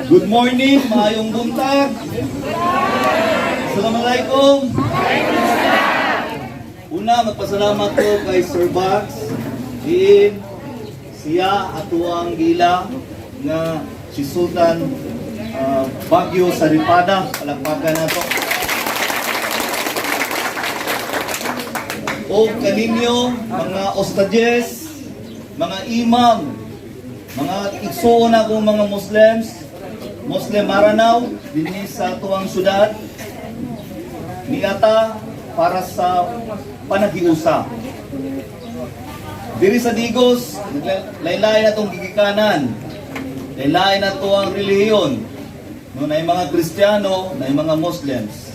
Good morning, maayong buntag. Assalamualaikum. Una, magpasalamat ko kay Sir Bax. Diin siya atuang gila nga si Sultan Baguio Saripada. Palakpakan nato. O kaninyo, mga ostages, mga imam, mga igsuon ako mga Muslims, Muslim Maranao, dinhi sa tuang syudad, niata para sa panaghiusa. Diri sa Digos, laylay na itong gigikanan, laylay na to ang relihiyon, no, na mga Kristiyano, na mga Muslims.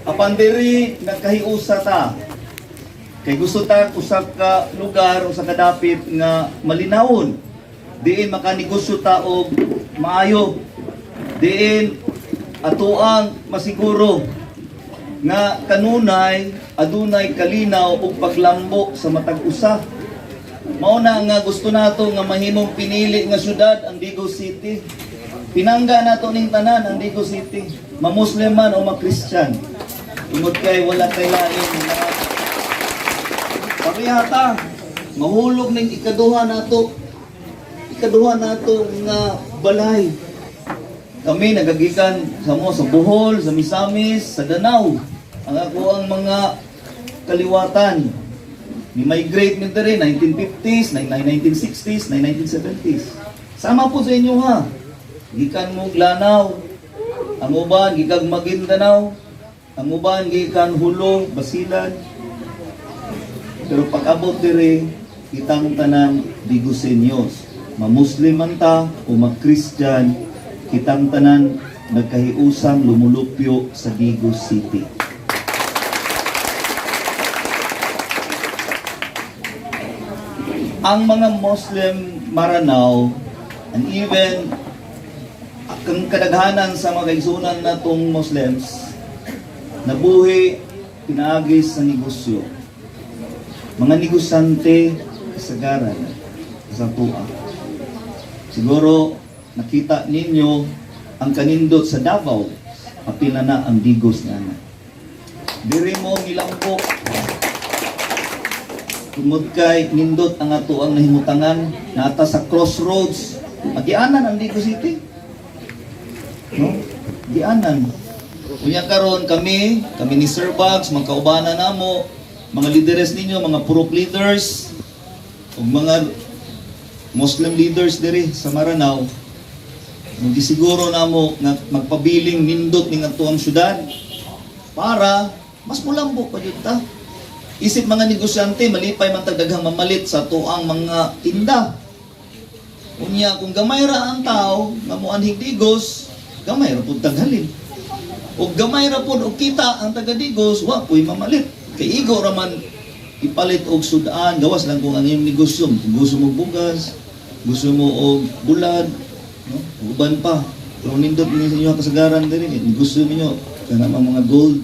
Apan diri nagkahiusa ta. Kay gusto ta usa ka lugar, usa ka dapit nga malinawon. Diin makanegosyo ta og maayo. Diin atuang masiguro nga kanunay adunay kalinaw ug paglambo sa matag usa. Mao na nga gusto nato nga mahimong pinili nga syudad ang Digos City. Pinangga nato ning tanan ang Digos City. Ma-Muslim man o ma-Christian. Tungod kay wala kay lain nga pareha ta. Mahulog ning ikaduha nato. Ikaduha nato nga balay. Kami nagagikan sa mo sa Bohol, sa Misamis, sa Danao. Ang ako ang mga kaliwatan. Ni migrate ni diri 1950s, 1960s, 1970s. Sama po sa inyo ha. Gikan mo Lanao. Ang uban gikan Maguindanao. Ang uban gikan Hulo, Basilan. Pero pag abot diri, kitang tanan Digusenyos. Ma-Muslim man ta o ma-Christian, kitang tanan nagkahiusang lumulupyo sa Digos City. Ang mga Muslim Maranao and even ang kadaghanan sa mga kaigsunan natong Muslims nabuhi pinaagi sa negosyo. Mga negosyante kasagaran sa tuwa. Siguro nakita ninyo ang kanindot sa Davao, apila na ang Digos nga na. Diri mo nilambo. Tungod kay nindot ang ato ang nahimutangan nata sa crossroads. Agianan ang Digos City. No? Gianan. Unya karon kami, kami ni Sir Bugs, mga kaubanan namo, mga leaders ninyo, mga purok leaders, ug mga Muslim leaders diri sa Maranao, gisiguro namo nga magpabiling nindot ning atuang syudad para mas mulambo pa jud ta. Isip mga negosyante, malipay man tag daghang mamalit sa tuang mga tinda. Unya kung gamay ra ang tao nga moanhig Digos, gamay ra pud taghalin. Og gamay ra pud og kita ang taga Digos, wa puy mamalit. Kay igo ra man ipalit og sudan, gawas lang kung ang iyong negosyo, kung gusto mo bugas, gusto mo og bulad, no? Ug uban pa. Pero nindot ni sa inyo ang kasagaran diri, negosyo ninyo kana mga gold.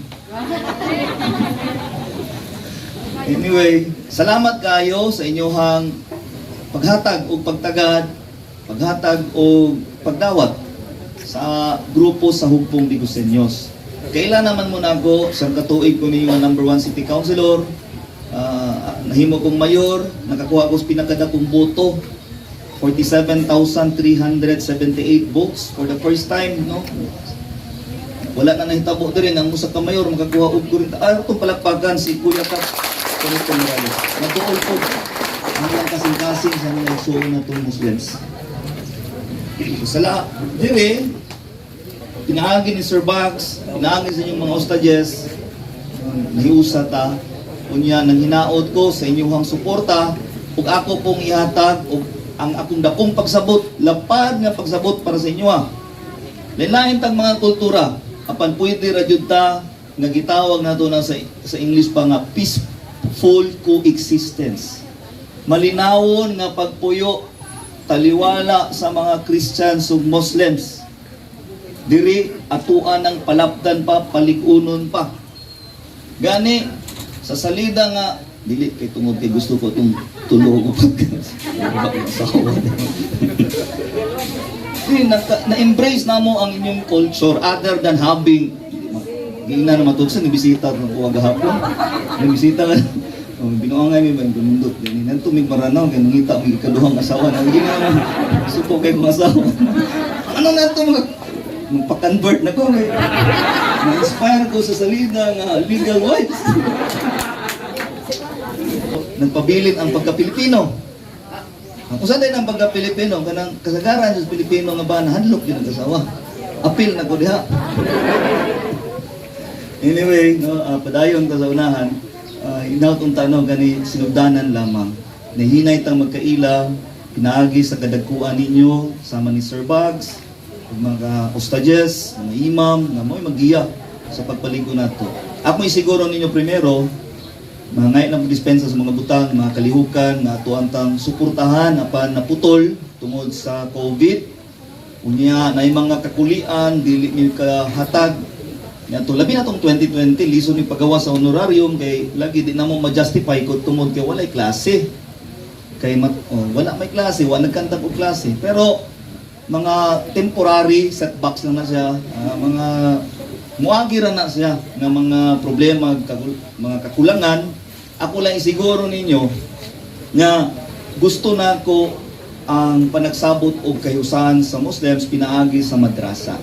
Anyway, salamat kayo sa inyong paghatag og pagtagad, paghatag og pagdawat sa grupo sa Hugpong Digusenyos. Kailan naman mo na ako, sa katuig ko ninyo ang number one city councilor, nahimo kong mayor, nakakuha ko sa pinakadakong boto, 47,378 votes for the first time, no? Wala na nahitabo diri ang usa ka mayor makakuha og kurinta. Ah, itong palakpakan si Kuya Kap Canito Morales. Natuol po ang lang kasing-kasing sa mga igsuon na itong Muslims. So, sa lahat, diri, pinaagi ni Sir Bax, pinaagi sa inyong mga hostages, nahiusa ta, unya nang hinaot ko sa inyong suporta, ug ako pong ihatag ug ang akong dakong pagsabot, lapad nga pagsabot para sa inyo ha. Lain-lain tang mga kultura, apan pwede ra jud ta nga gitawag nato na sa English pa nga peaceful coexistence. Malinawon nga pagpuyo taliwala sa mga Christians ug Muslims. Diri atuan ang palapdan pa, paligunon pa. Gani sa salida nga dili kay tungod kay gusto ko tong tulo ko pag asawa. Di, na-embrace na mo ang inyong culture other than having giingnan naman to sa nibisita ng kuha gahapon. Nibisita ka. Oh, binuangan mi ba yung gunundot gani. Nanto mig Maranao kay nangita mig ikaduhang asawa na hindi na naman suko kay kong asawa. Ano na to mga magpa-convert na ko kay na-inspire ko sa salida nga legal wives. Nagpabilin ang pagka-Pilipino. Ang usa din ang pagka-Pilipino, kanang kasagaran sa Pilipino nga ba nahadlok yun ang asawa. Apil na ko diha. Anyway, no, padayon ta sa unahan. Inawt unta, no, gani sinugdanan lamang. Nahinay tang magkaila, pinaagi sa kadagkuan ninyo sama ni Sir Bugs, ug mga hostages, mga imam, nga mo'y magiya sa pagpaligo nato. Ako siguro ninyo primero, mga ngayon ang dispensa sa mga butang, mga kalihukan nga ato tang suportahan apan naputol tungod sa COVID. Unya na mga kakulian dili mi kahatag. Nya to labi na tong 2020, lisod ni pagawa sa honorarium kay lagi di namo ma-justify ko tungod kay walay klase. Kay oh, wala may klase, wala nagkantag og klase. Pero mga temporary setbacks lang na siya, mga muagi ra na siya nga mga problema, mga kakulangan. Ako lang isiguro ninyo nga gusto na ko ang panagsabot og kahiusan sa Muslims pinaagi sa madrasa.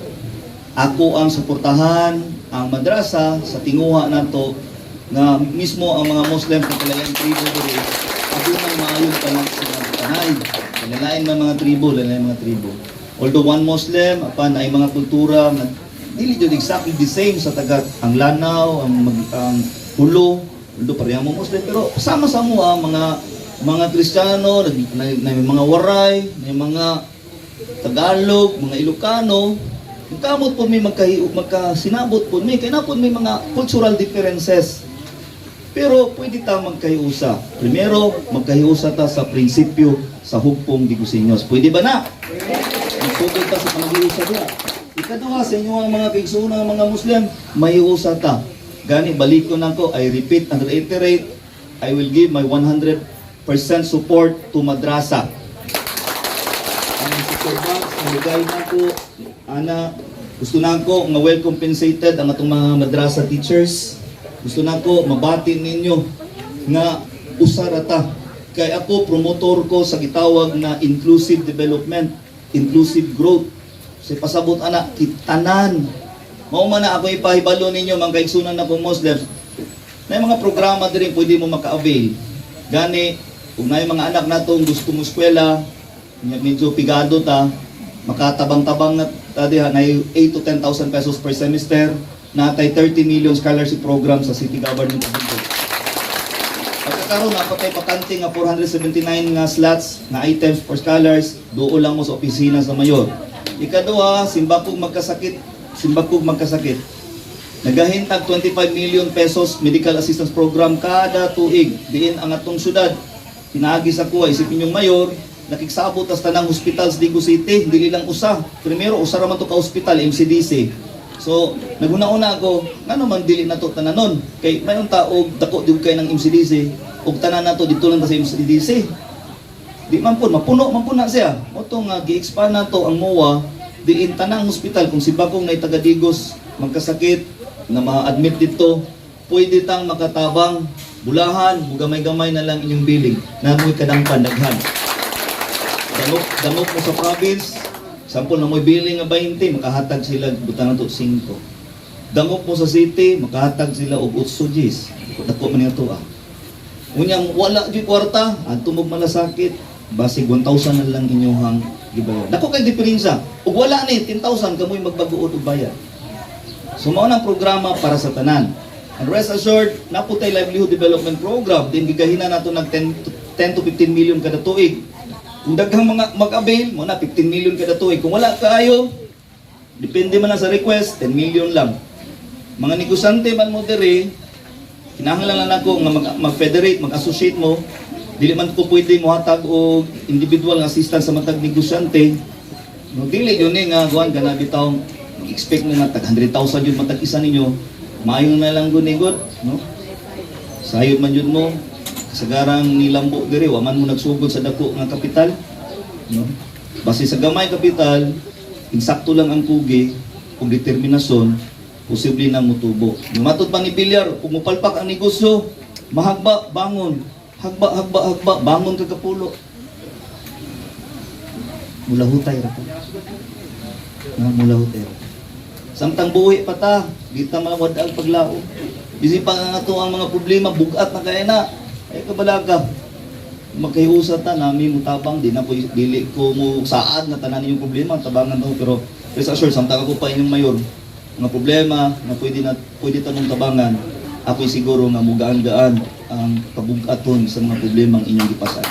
Ako ang suportahan ang madrasa sa tinguha nato nga mismo ang mga Muslims na kalain tribo diri adunay maayong talang sa mga tanay. Kalain man mga tribo, lain mga tribo. Although one Muslim, apan ay mga kultura nga dili jud exactly the same sa taga ang Lanao, ang Hulo, although pareha mo Muslim, pero sama sa mo ang mga Kristiyano, na, may mga Waray, may mga Tagalog, mga Ilocano, kamot po may magkasinabot po may kaya na po may mga cultural differences. Pero pwede ta magkahiusa. Primero, magkahiusa ta sa prinsipyo sa Hugpong Digusenyos. Pwede ba na? Magsugod ta sa panaghiusa diha. Ikaduha, sa inyo ang mga kaigsuonan ng mga Muslim, mahiusa ta. Gani, balikon ako, I repeat and reiterate, I will give my 100% support to madrasa. Ang support box, ang ligay na ko, ana, gusto na ako nga well compensated ang atong mga madrasa teachers. Gusto na ko mabati ninyo nga usara ta. Kay ako promotor ko sa gitawag na inclusive development, inclusive growth. Sa pasabot ana kitanan. Mao man na ako ipahibalo ninyo, mga kaigsunan na kong Muslims. Na mga programa diri pwede mo maka-avail. Gani, kung na mga anak natong gusto mo eskwela, nya medyo pigado ta, makatabang-tabang na ta diha na 8 to 10,000 pesos per semester, natay 30 million scholarship program sa city government of Bogo. Pagkakaroon na patay bakante nga 479 nga slots nga items for scholars, duol lang mo sa opisina sa mayor. Ikaduha, simbakog magkasakit, simbakog magkasakit. Nagahintag 25 million pesos medical assistance program kada tuig diin ang atong syudad. Pinaagi sa kuha isip inyong mayor, nakigsabot tas tanang hospital sa Digos City, dili lang usa. Primero usa ra man to ka hospital, MCDC. So, naguna-una ako, ngano man dili na to tananon? Kay mayon ta og dako gyud kay ng MCDC, og tanan nato dito lang ta sa MCDC. Di man po, mapuno man po na siya. Mao to nga gi-expand na to ang MOA diin tanang hospital kung si Bagong na taga Digos magkasakit na ma-admit dito, pwede tang makatabang bulahan, mugamay-gamay na lang inyong billing na mo'y kadangpan daghan. Dangop, dangop mo sa province, sample na mo'y billing nga 20, makahatag sila butang nato 5. Dangop mo sa city, makahatag sila og 8 Gs. Dako man to ah. Unyang wala gyud kwarta, adto mo malasakit, basig 1,000 na lang inyong gibayad. Dako kay diferensya. Ug wala ni 10,000 kamoy magbaguod og bayad. So mao nang programa para sa tanan. And rest assured, naputay livelihood development program din gigahina nato nag 10 to 15 million kada tuig. Kung daghang mga mag-avail, mo na 15 million kada tuig. Kung wala kaayo, depende man lang sa request, 10 million lang. Mga negosyante man mo diri, kinahanglan lang nako nga mag-federate, mag-associate mo. Dili man ko pwede mohatag og individual nga assistance sa matag negosyante. No, dili yun ni nga kuan kana bitaw mag-expect mo nga tag 100,000 yun matag isa ninyo. Maayo na lang gud ni God, no? Sayod man yun mo kasagarang nilambo diri, wa man mo nagsugod sa dako nga kapital, no? Base sa gamay kapital, Insakto lang ang kugi ug determinasyon, posible nang mutubo. Matod pa ni Bilyar, kung mupalpak ang negosyo, mahagba, bangon. Hagba, hagba, hagba, bangon ka kapulo. Mulahutay ra ka. Na mulahutay ra. Samtang buhi pa ta, di ta mawad ang paglaom. Bisi pa nga ato ang mga problema, bugat na kaya na. Ay kabalaga. Magkahiusa ta nami mutabang di na ko dili ko mo saad nga tanan inyong problema tabangan to, pero rest assured, samtang ako pa inyong mayor, mga problema na pwede tanong tabangan, ako'y siguro nga mugaan-gaan ang kabugaton sa mga problemang inyong gipasan.